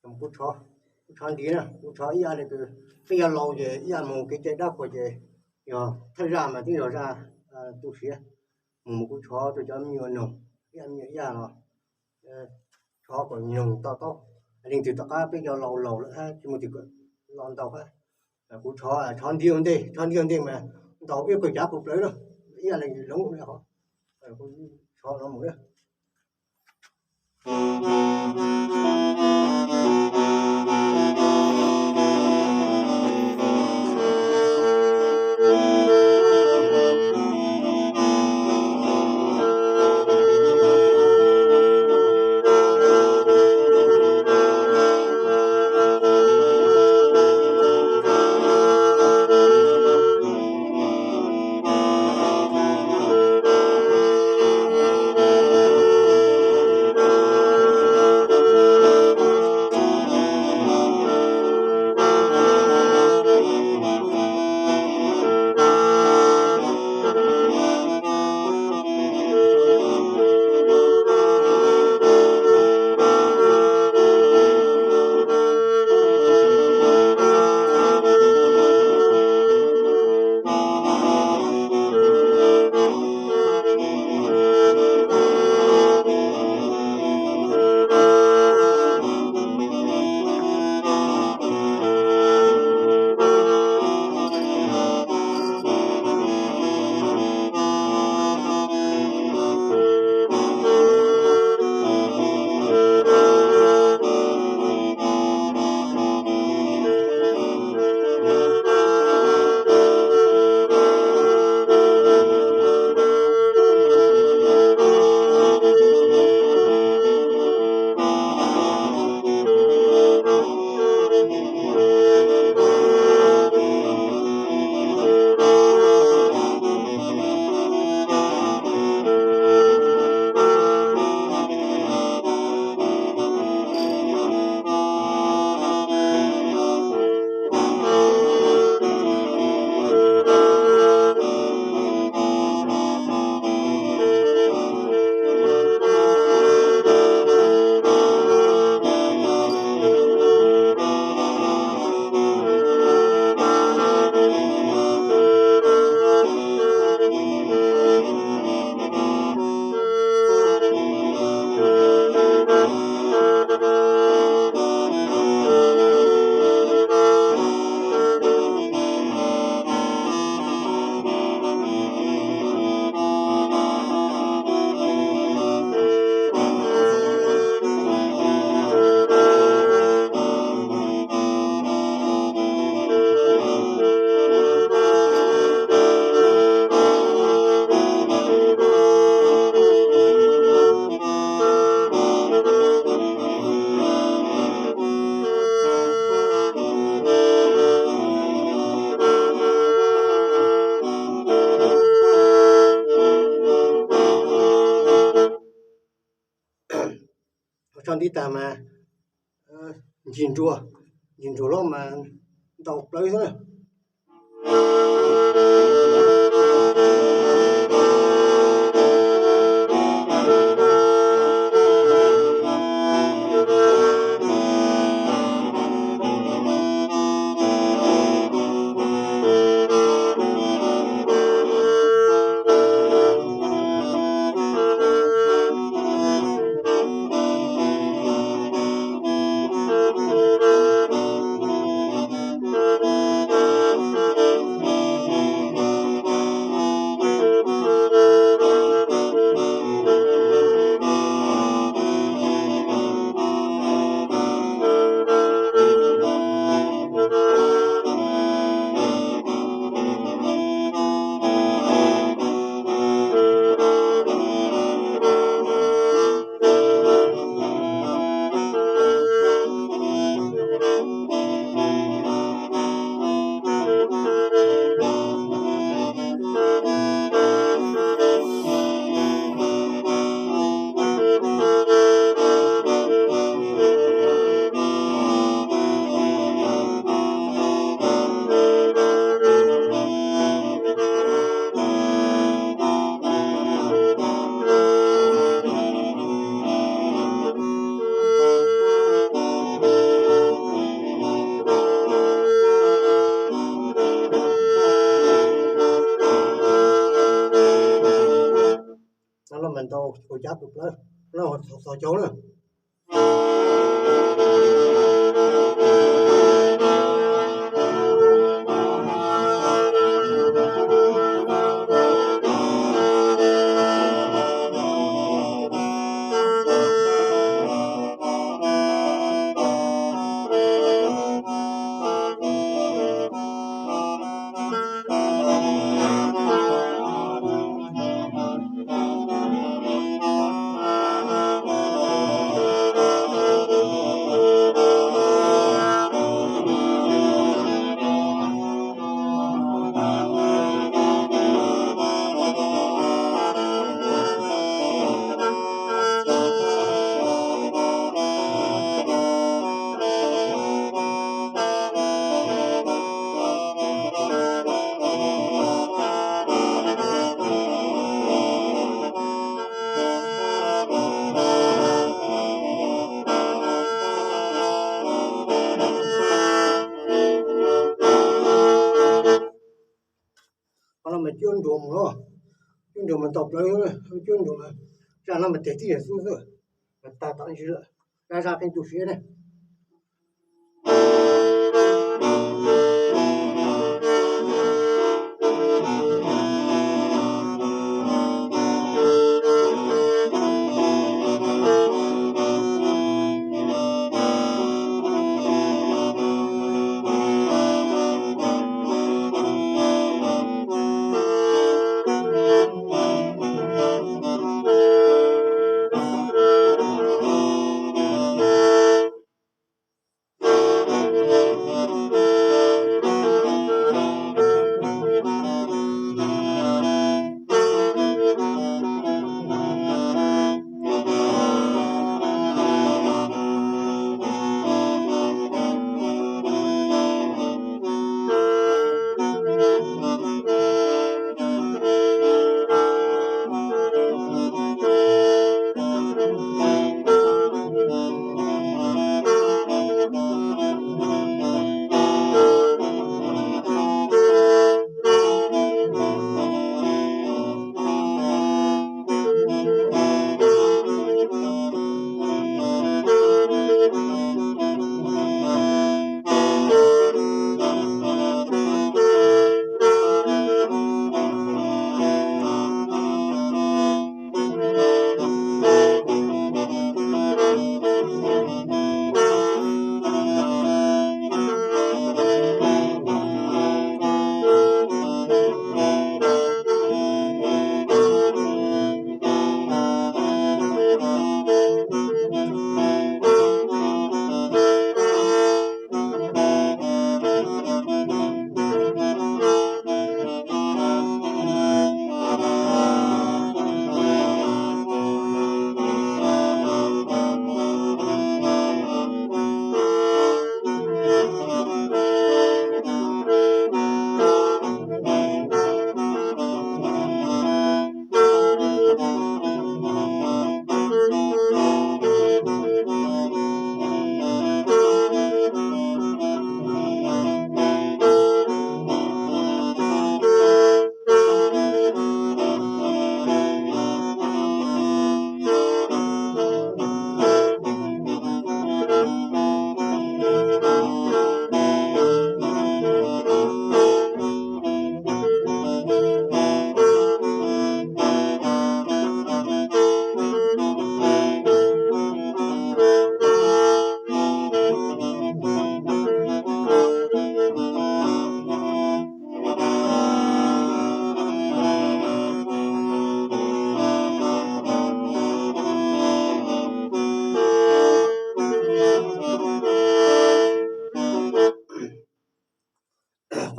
Kuv tshov, kuv tshov ntiv na, kuv tshov ib yam li kws peb yog laus ces ib yam mus kev cai dab qhuas ces yog thawj zaj mas twb yog zaj tu siav, mus mus kuv tshov rau cov me nyuam noog, ib yam me nyuam ib yam los tshov kom noog to taub. Leej twg tom qab peb cov laus laus lawm hab tsis muaj twg los ntaus hab, kuv tshov, tshov ntiv ua ntej, tshov ntiv ua ntej mas ntaus ib kawg cav kuv plawv na, ib yam li loov li hov, tshov no mus na. Tshov ntiv tag mas ncig nruas, ncig nruas los mas ntaus plawv xwb na. Cab tus plawv no, xov caug na. Qhov no mas cuab nruas mus los, cuab nruas mas ntaus plawv, cuab nruas mas zaj no mas tes tib yam xwb xwb, mas tag tom ntsis lawm, zaj zaj qee tus siav ne.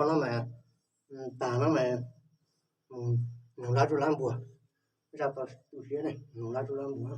Qhov no mas, tag no mas, nug lab rub lab npua, zaj tau tu siab ne, nug lab rub lab npua.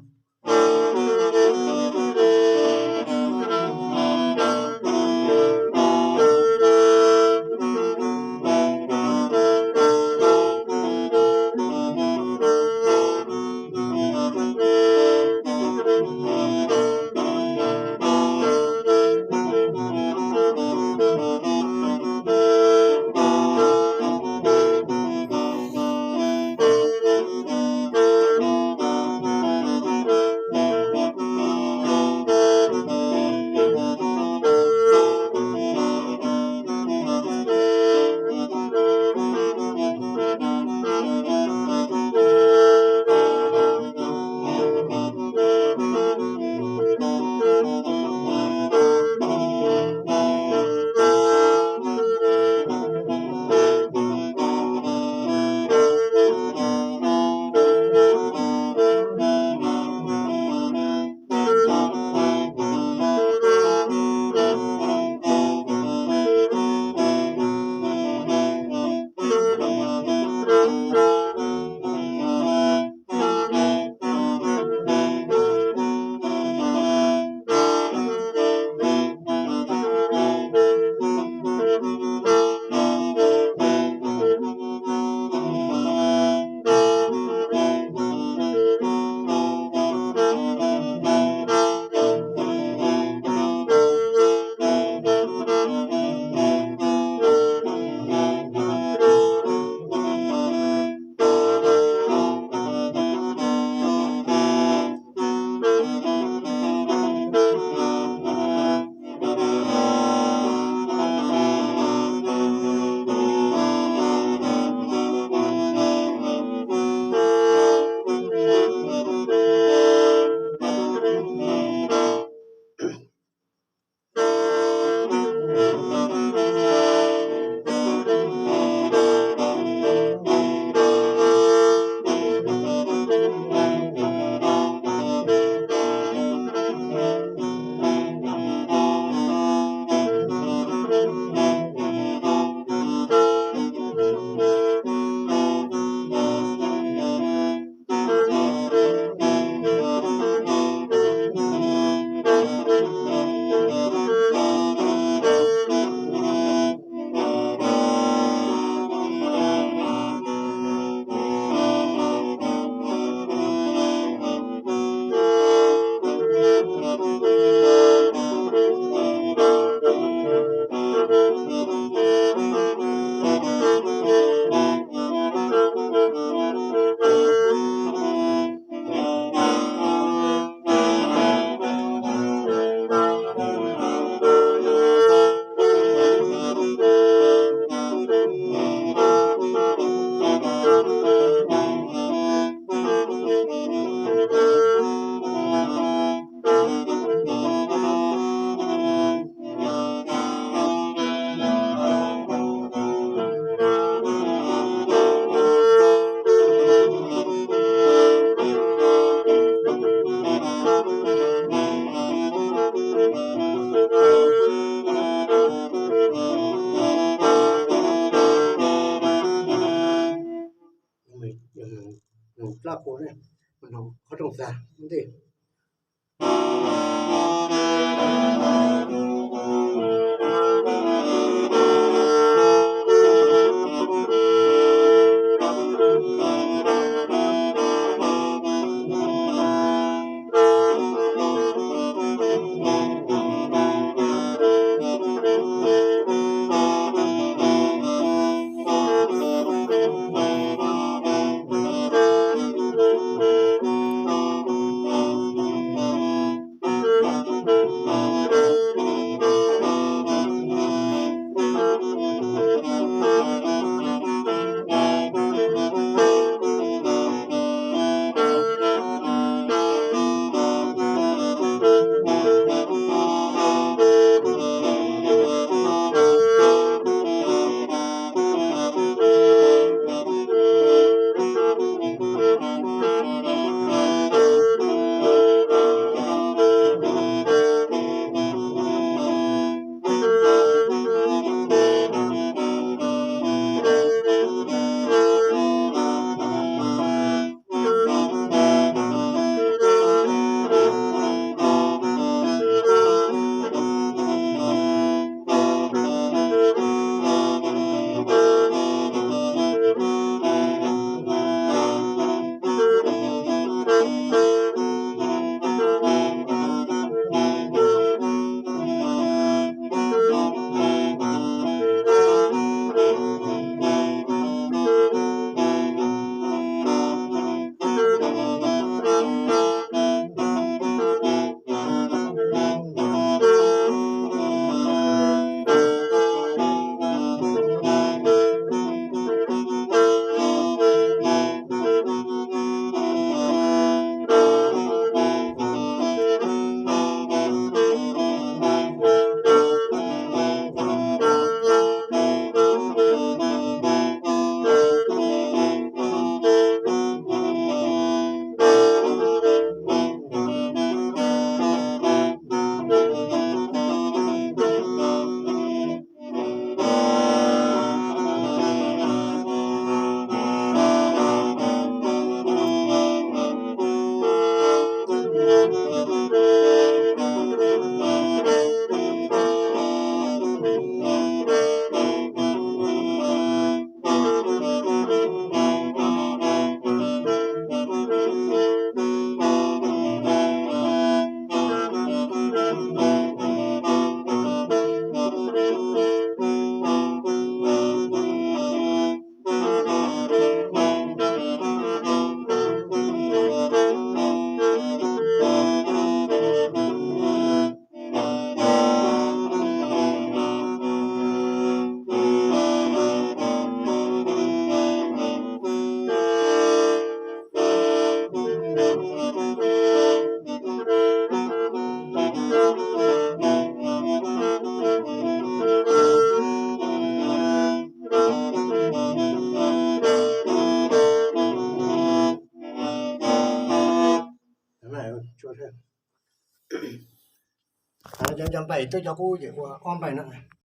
Ntag. Cov nco nplaim tuaj cov qub ces ua ob nplaim no.